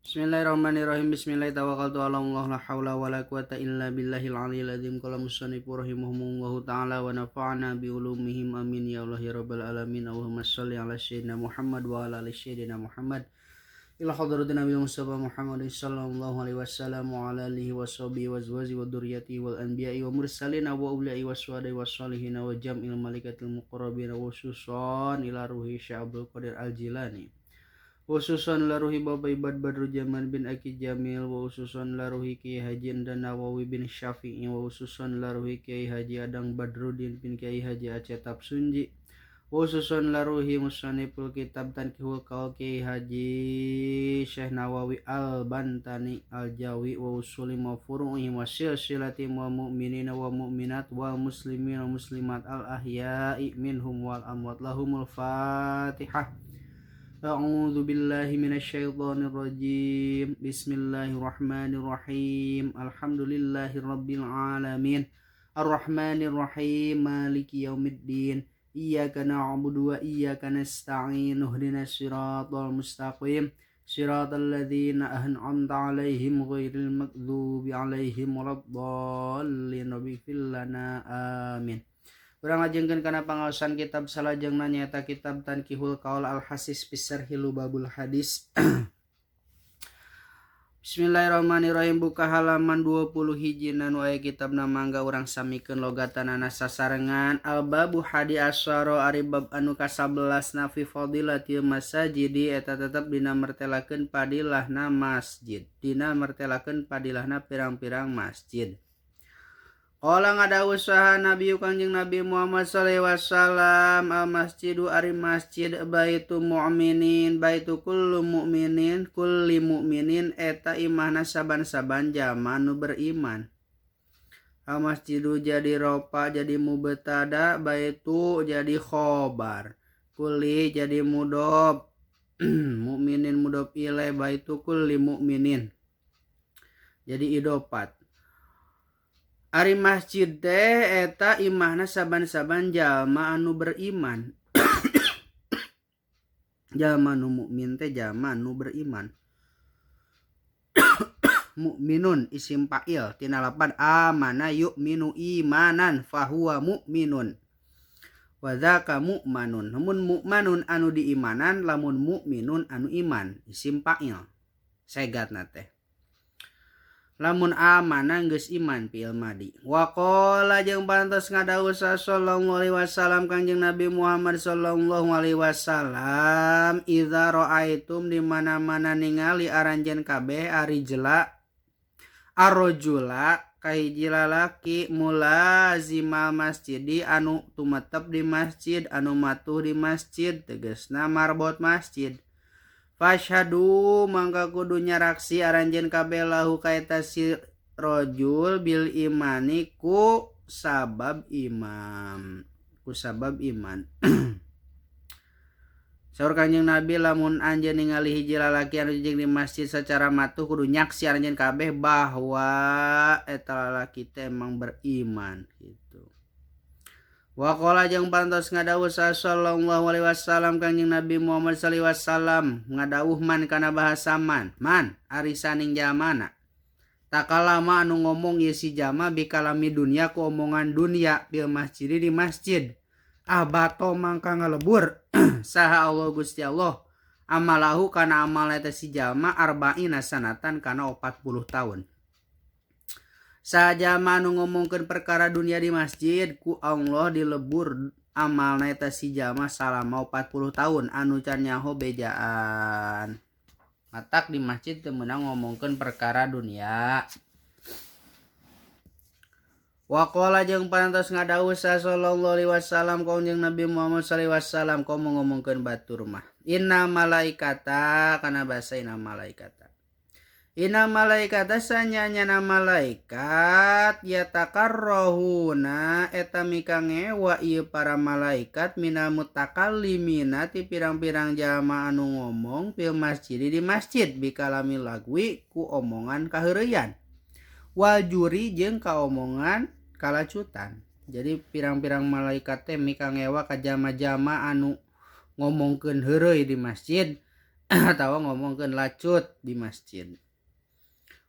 Bismillahirrahmanirrahim. Bismillah tawakkaltu ala Allah la haula wala quwata illa billahil aliyil azim. Qala musannif rahimahumullahu taala wa nafa'ana bi ulumihim amin ya Allah ya rabbal alamin. Allahumma shalli ala sayyidina Muhammad wa ala ali sayyidina Muhammad. Ila hadratin Nabi Mustafa Muhammad sallallahu alaihi wasallam wa ala alihi wa sahbihi wa azwaji wa dzurriyyatihi wal anbiya'i wa mursalin wa awliya'i wa syuhada'i wa sholihin wa jam'il malaikatil muqarrabin wa khususan ila ruhi Syekh Abdul Qadir Al-Jilani. Khususan laruhi Bapak Ibad Badru Jaman bin Aki Jamil, wa khususan laruhi Kiai Haji Enda Nawawi bin Syafi'i, wa khususan laruhi Kiai Haji Adang Badruddin bin Kiai Haji Aceh Tapsunji, wa khususan laruhi Musanniful Kitab Tankihul Qaul Kiai Haji Syekh Nawawi Al-Bantani Al-Jawi, wa usuli wa furu'i wa silsilati wa mu'minina wa mu'minat wa muslimin wa muslimat al-ahya'i minhum wal amwat lahumul Fatihah. A'udzu billahi minasyaitonir rajim. Bismillahirrahmanirrahim. Alhamdulillahirabbil alamin. Arrahmanir rahim. Maliki yaumiddin. Iyyaka na'budu wa iyyaka nasta'in. Ihdinas siratal mustaqim. Siratal ladzina an'amta 'alaihim ghairil maghdubi 'alaihim waladdallin. Rabbighfir lana. Amin. Urang lajengkeun kana pangaosan kitab salajengna nyaeta kitab Tankihul Qaul Al-Hasis fi Syarhi Lubabul Hadis. Bismillahirrahmanirrahim. Buka halaman 20 hijina nu aya kitabna mangga urang samikeun logatanana sasarengan. Al-babu hadi asyara ari bab anu ka-11 na fi fadilatil masajidi eta tetep dina mertelakeun padilahna masjid. Dina mertelakeun padilahna pirang-pirang masjid. Qala ngadawuh saha Nabi Kangjeng Nabi Muhammad sallallahu alaihi wasallam, al masjidu ari masjid baitu mu'minin baitu kullu mu'minin kulli mu'minin eta imahna saban-saban jalma nu beriman. Al masjidu jadi ropa jadi mubtada, baitu jadi khobar, kulli jadi mudhof, mu'minin mudhof ilaih, baitu kulli mu'minin jadi idofat. Ari masjid teh eta imahna saban-saban jalma anu beriman. Jalma nu mukmin teh jalma anu beriman. Mukminun isim fa'il tina lapan amana yu'minu imanan fahuwa mukminun. Wa dzaka mu'manun. Lamun mu'manun anu diimanan, lamun mukminun anu iman isim fa'il. Segatna teh. Lamun amana geus iman fi'il madi. Wa qala jeung pantos ngadawuh sallallahu alaihi wasallam Kangjeng Nabi Muhammad sallallahu alaihi wasallam, idza raaitum di mana-mana ningali aranjeun kabeh ari jela arrojula kahiji lalaki mulazimal masjidi anu tumetep di masjid anu matuh di masjid tegasna marbot masjid. Fashhadu mangka kudu nyaraksi aranjeun kabeh lahu kaeta si rajul bil imani ku sabab imam, ku sabab iman. Saur Kangjeng Nabi lamun anjeun ningali hiji lalaki anu jeung di masjid secara matuh kudu nyaksi aranjeun kabeh bahwa eta lalaki teh emang beriman gitu. Wa qala jeung pantos ngadawuh sallallahu alaihi wasallam Kangjeng Nabi Muhammad sallallahu alaihi wasallam ngadawuh man kana bahasa man man ari saning jamana takalama anu ngomong ieu si jama bikalami dunya ku omongan dunya bil masjid di masjid ahbato mangka ngalebur saha Allah Gusti Allah amalahu kana amal eta si jalma arba'ina sanatan kana 40 tahun. Sajama anu ngomongkeun perkara dunia di masjid ku Allah dilebur amalna eta si jalma salama 40 tahun anu can nyaho bejaan. Matak di masjid teu meunang ngomongkeun perkara dunia. Wa qala jeung parantos ngadawuh sallallahu alaihi wasallam kaum jeung Nabi Muhammad sallallahu alaihi wasallam komo ngomongkeun batur mah. Inna malaikata kana basa inna malaikata. Inna malaikata sanyanyana malaikat yatakarrohuna eta mika ngewa ieu para malaikat minal mutakallimina ti pirang-pirang jalma anu ngomong fil masjid di masjid bikalami lagwi ku omongan kaheureuyan wal juri jeung kaomongan kalacutan. Jadi pirang-pirang malaikat teh mika ngewa ka jalma-jalma anu ngomongkeun heureuy di masjid Atawa ngomongkeun lacut di masjid.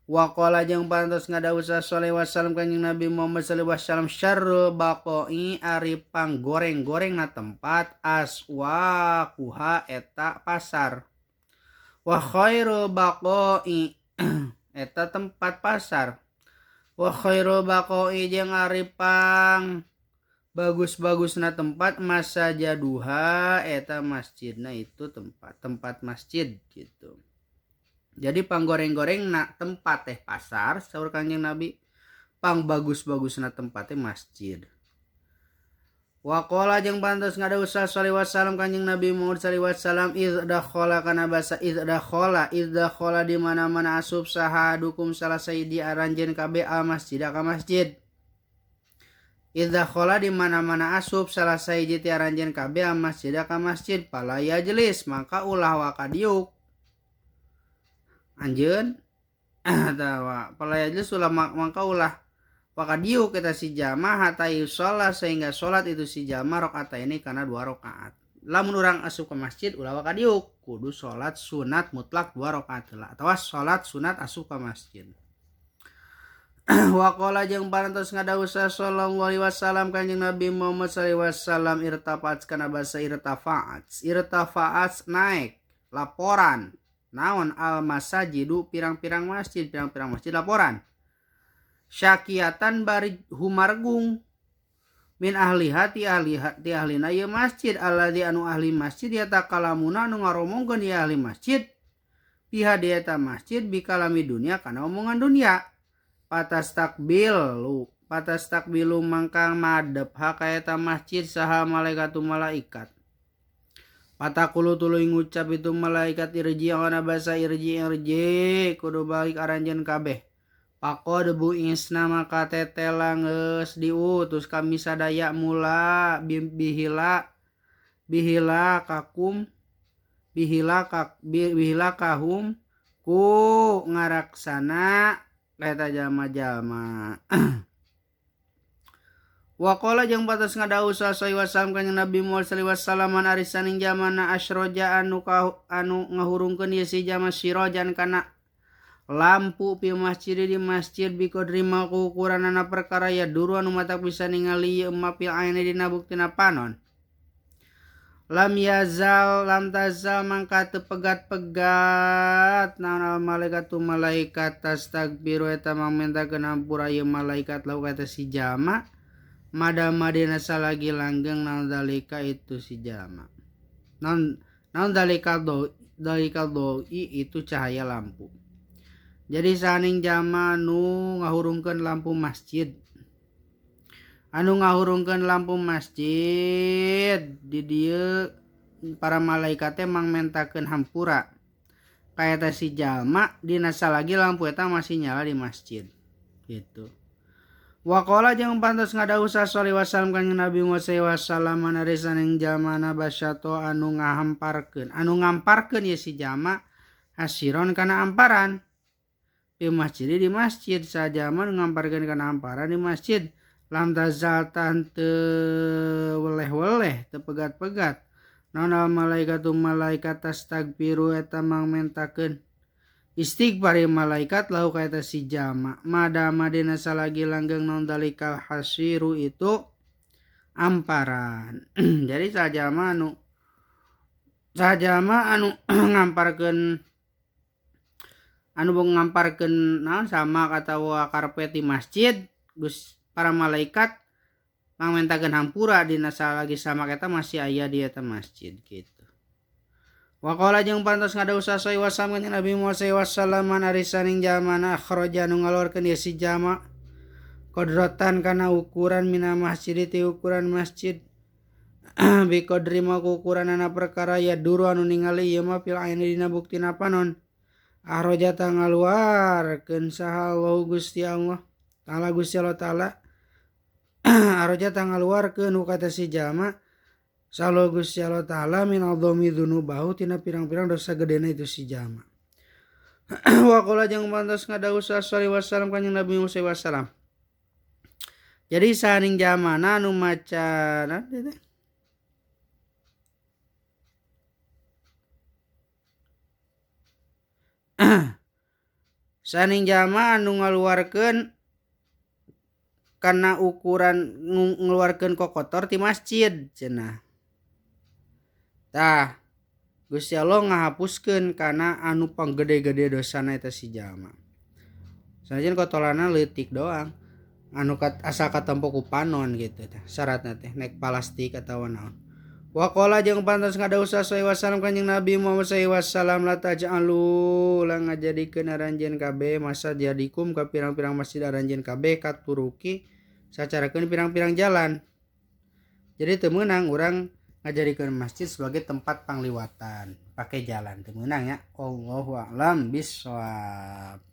Wa qala jeung parantos ngadawuh sallallahu alaihi wasallam kanjing Nabi Muhammad sallallahu alaihi wasallam syarrul baqai ari panggoreng-gorengna tempat aswaquha eta pasar. Wa khairul baqai eta tempat pasar. Wa khairul baqai jeung ari pang bagus-bagusna tempat masajaduha eta masjidna itu tempat masjid gitu. Jadi panggoreng-gorengna tempat teh pasar saur Kanjeng Nabi, pang bagus-bagusna tempat teh masjid. Wa qala jeung pantes ngadawuh sallallahu alaihi wasallam Kanjeng Nabi Muhammad sallallahu alaihi wasallam idzakhala kana basa idzakhala di mana-mana asup saha dukum salah sayyidi aranjeun kabeh al masjid ka masjid. Idzakhala di mana-mana asup salah sahiji ti aranjeun kabeh al masjid ka masjid pala yajlis maka ulah waka diuk anjeun atawa pala yajlis ulah maka ulah waka diuk eta si jamaah hatta yusalla sehingga salat itu si jamaah rakaat ini kana 2 rakaat. Lamun urang asup ke masjid ulah waka diuk kudu salat sunat mutlak 2 rakaat heula atawa salat sunat asup ka masjid. Wa qala jeung parantos ngadawuh sallallahu alaihi wasallam kanjeng Nabi Muhammad sallallahu alaihi wasallam irtafa'at kana basa irtafa'at naik laporan naon al masajidu pirang-pirang masjid laporan syakiatan bari humargung min ahliha ti ahlina ieu masjid alladzi anu ahli masjid yatakalamuna anu ngaromongkeun ieu ahli masjid piha di eta masjid bikalami dunia kana omongan dunia. Patas takbilu mangka madep haka eta masjid saha malaikatu malaikat. Patakulu tuluy ngucap itu malaikat irji kana basa irji kudu balik aranjeun kabeh. Paqad bu isna maka tetela geus diutus kami sadaya mula bihila kakum bihila kahum ku ngaraksana eta jalma-jalma. Wa qala jeung batas ngadawuh sallallahu alaihi wasallam kanjeng Nabi Muhammad sallallahu alaihi wasallam man arisaning jamana asroja anu ngahurungkeun ieu si jama sirojan kana lampu pi masjid di masjid biqadri ma ukuranana perkara ya duru anu matak bisa ningali ieu ma fil aini dina buktina panon. Lam yazal lam tazal mangka teu pegat-pegat naon al malaikatu malaikat tastagfiru eta mangmentakeun hampura ieu malaikat lahu ka si jalma madama dina salagi langgeng naon dalika itu si jalma naon dalika doi itu cahaya lampu. Jadi saning jalma nu ngahurungkeun lampu masjid di dieu para malaikat teh mangmentakeun hampura ka eta si jalma dina salagi lampu eta masih nyala di masjid gitu. Wa qala jeung pantos ngadawuh sallallahu alaihi wasallam kanjeng Nabi Muhammad sallallahu alaihi wasallam narisaning jalmana basyato anu ngamparkeun ye si jalma hasiron kana amparan di masjid di masjid sajama ngamparkeun kana amparan di masjid lam tazal tante weleh-weleh teu pegat-pegat naon al malaikatu malaikat tastagfiru eta mangmentakeun istighfar malaikat lahu ka eta si jalma madama dina salagi langgeng naon dalikal hasiru itu amparan. Jadi sajama anu ngamparkeun naon sama atawa karpet di masjid geus para malaikat mangmentakeun hampura dina salagi sama eta masih aya di eta masjid gitu. Wa qala jeung pantos ngadawuh sallallahu alaihi wasallam kanjeng Nabi Muhammad sallallahu alaihi wasallam arisaning jalmana akhraja nu ngaluarkeun ieu si jalma kodratan kana ukuran mina masjid ti ukuran masjid bi qadri ma ukuranana perkara ya duru anu ningali ieu mah fil aini dina buktina panon akhraja ngaluarkeun saha Allah Gusti Allah Ta'ala Gusti Allah Ta'ala akhraja ngaluarkeun ka si jalma Salo Gusti Allah Ta'ala min adzomi dzunubahu tina pirang-pirang dosa gedena itu si jalma. Wa qala jeung pantos ngadawuh sallallahu alaihi wasallam kanjeng Nabi Muhammad sallallahu alaihi wasallam. Jadi saning jalmana anu maca Saning jalma anu ngaluarkeun kana ukuran ngeluarkeun kokotor ti masjid cenah. Tah Gusti Allah ngahapuskeun kana anu panggede-gede dosana eta si jalma. Sanajan kotoranna leutik doang anu asal katempo ku panon gitu tah syaratna teh naik plastik atawa naon. Wa qala jeung pantas ngadawuh sallallahu alaihi wasallam Kanjeng Nabi Muhammad sallallahu alaihi wasallam la taj'alu la ngajadikeun aranjeun kabeh masa jadikum ka pirang-pirang masjid aranjeun kabeh katuruki sacarakeun pirang-pirang jalan. Jadi teu meunang urang ngajadikeun masjid sebagai tempat pangliwatan pakai jalan teu meunang ya. Allahu a'lam bissawab.